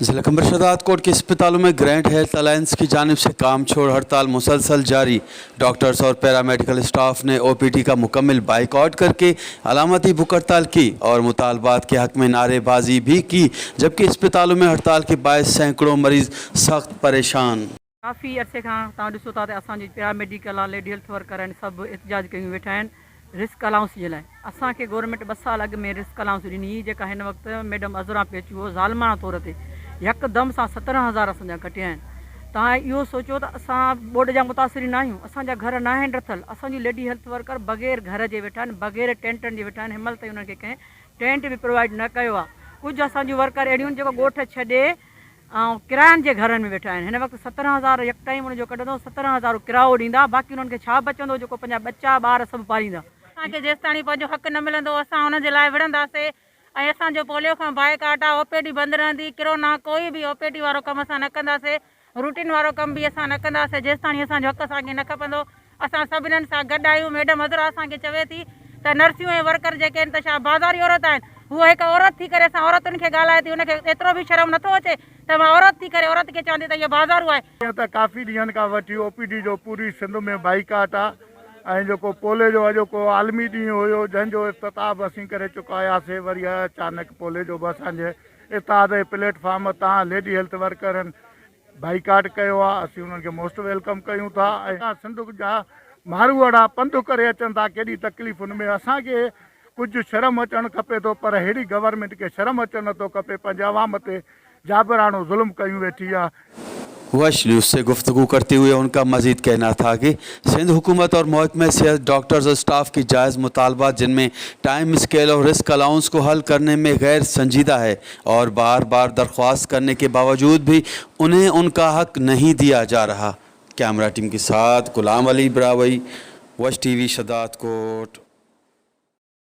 ज़िला कमर शहदादकोट के अस्पतालों में ग्रैंड हेल्थ अलायंस की जानिब से काम छोड़ हड़ताल मुसलसल जारी। डॉक्टर्स और पैरामेडिकल स्टाफ ने ओपीडी का मुकम्मल बाइकआउट करके अलामती भूख हड़ताल की और मुतालबात के हक़ में नारेबाजी भी की, जबकि अस्पतालों में हड़ताल के बायस सैकड़ों मरीज़ सख्त परेशान। ڪافي عرصي کان توهان ڏسو ٿا ته اسان جي پيرا ميڊيڪل آ ليڊي هيلٿ ورڪر آهن سڀ احتجاج ڪيون ويٺا آهن رسڪ الائونس جي لاء اسان کي گورنمينٽ ٻه سال اڳ ۾ رسڪ الائونس ڏني هئي جيڪا هن وقت ميڊم عذرا پيچوهو ظالماڻا طور تي يڪدم سان 17 هزار اسان جا ڪٽيا آهن توهان اهو سوچو ته اسان ٻوڏ جا متاثرين ناهيون اسان جا گهر ناهن رٿل اسان جون ليڊي هيلٿ ورڪر بغير گهر جي ويٺا آهن بغير ٽينٽن جي ويٺا آهن هن مهل تائين انهن کي ڪنهن ٽينٽ به پرووائيڊ نه ڪيو آهي ڪجهه اسان جون ورڪر اهڙيون آهن جيڪو ڳوٺ ڇڏي ۽ ڪراين جي گهرن ۾ ويٺا آهن. هن وقت 17 هزار يڪ ٽائيم ان جو ڪڍندو، 17 هزار ڪرايو ڏيندا، باقي انهن کي ڇا بچندو جيڪو پنهنجا ٻچا ٻار سڀ پاليندا. اسان کي جيستاڻي پنهنجو حق نه ملندو اسان انهن جي لاء وڙهنداسي ۽ اسان جو پوليو کان بائيڪاٽ آ، او پي ڊي بند رهندي، ڪرونا ڪوئي به او پي ڊي وارو ڪم اسان نه ڪنداسي، روٽين وارو ڪم به اسان نه ڪنداسي جيستاڻي اسان جو حق اسان کي نه کپندو اسان سڀنن سان گڏ آهيون ميڊم عذرا اسان کي چوي ٿي ته نرسيون ۽ ورڪر جيڪي آهن ته ڇا بازاري عورت آهن هوء هڪ عورت ٿي ڪري اسان عورتن کي ڳالهائي ٿي ان کي ايترو به شرم نٿو اچي ته مان عورت ٿي ڪري عورت کي چوان ٿي ته هيء بازارو آهي. جيئن ته ڪافي ڏينهن کان وٺي او پي ڊي جو پوري سنڌ ۾ بائيڪاٽ آ ۽ جيڪو پولي جو اڄوڪو عالمي ڏينهن هيو جنهن جو افتتاح به اسين ڪري چڪا هياسي وري اچانڪ پولي جو به اسان جي اتحاد جي پليٽ فارم تان ليڊي هيلٿ ورڪرن بائيڪاٽ ڪيو آهي اسين انهن کي موسٽ welcome ڪيون ٿا ۽ سنڌ جا ماروئڙا پنڌ ڪري اچن ٿا ڪيڏي تڪليفن ۾ اسان کي ڪجهه شرم اچڻ کپي ٿو پر ههڙي گورنمينٽ کي شرم اچڻ نٿو کپي پنهنجي عوام تي جابراڻو ظلم ڪيون ويٺي آ. वश न्यूज़ से गुफ्तगू करते हुए उनका मज़ीद कहना था कि सिंध हुकूमत और महकमे सेहत डॉक्टर्स और स्टाफ की जायज़ मुतालबात जिनमें टाइम स्केल और रिस्क अलाउंस को हल करने में गैर संजीदा है और बार बार दरख्वास्त करने के बावजूद भी उन्हें उनका हक नहीं दिया जा रहा। कैमरा टीम के साथ गुलाम अली ब्रावई, वश टीवी, शदादकोट।